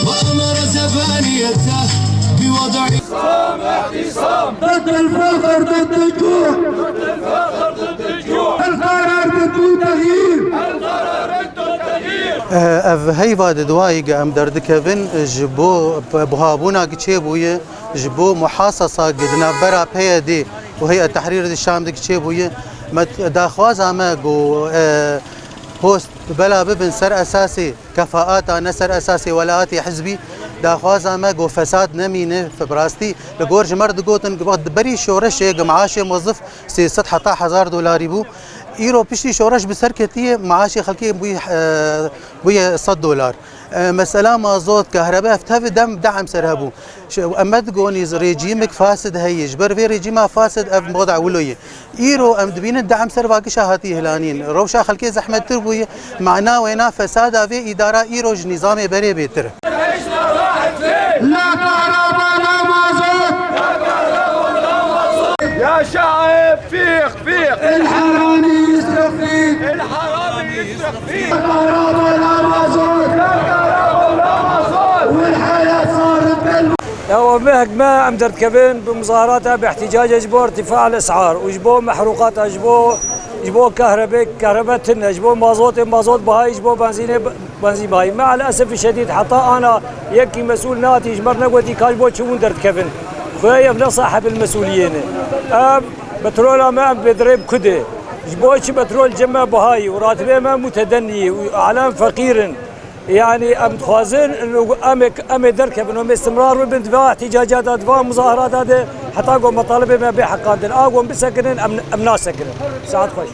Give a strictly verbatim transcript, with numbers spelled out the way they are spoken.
وأمر زبانيته بوضع ضد الفقر، ضد الجوع، ضد الفقر، ضد الجوع. القرار بدون تغيير. Ev heyva di duayî ge em derdikevin ji bo buhabûna gi çêbûye, ji bo muhasesa gi di navbera P Y D û Heyet Tehrîr di Şam di gi çêbûye. Me daxwaza me ku, e, post bela bibin ser esasê kefaata, ne ser esasê welatê hizbî. Daxwaza me ku fesad nemîne, bi rastî li gor ji me re digotin, berî şoreşê gi maaşê mozif sê sed heta hezar dolarî bû. Îro piştî şoreş bi ser ketiye, maaşê xelkê bûye, e, bûye sed dolar. E, mesela mazot, kahrebe, ev tevî dem de'm ser hebû. Ş-, em me digonî rejîmek fasid heye. Ji ber vê rejîma fasid ev moda wilo ye. Îro em dibînin de'm ser va gişa hatî hilanîn. Rewşa xelkê zehmettir bûye. Mana wêna fesada vê îdara îro ji nîzamê berê bêtir e. لا كهرباء، لا مازوت. يا شعب، فيق، فيق. الحرامي يسرق فيك. الحرامي يسرق فيك. لا كهرباء، لا مازوت. لا كهرباء، لا مازوت. والحياة صارت كالموت. Ya, ev mehek me em derdikevin bi muzaharata, bi ihticaca ji bo irtifa el es'ar û ji bo mehrûqata, ji bo, ji bo kahrebê, kahrebe tune, ji bo mazotê, mazot bihayî, ji bo benzînê, benzîn bihayî. Me'el esef şedîd, heta ana yekî mesûl nehatî ji me re negotî ka ji bo çi hûn derdikevin. Xwedayê ev ne sahib el mesûliyê ne. Ev petrola me em bê dirê bi kudê. Ji bo çi petrol cem me bihayî û ratibê me mutedenniyê û alem feqîr in. Yani em dixwazin em ê, em ê derkevin, em ê istimrar bibin, di va ihticaca de, di va muzaharata de, heta ku metalibê me bê heqandin. A ku em bisekinin, em, em nasekinin. Saet xweş.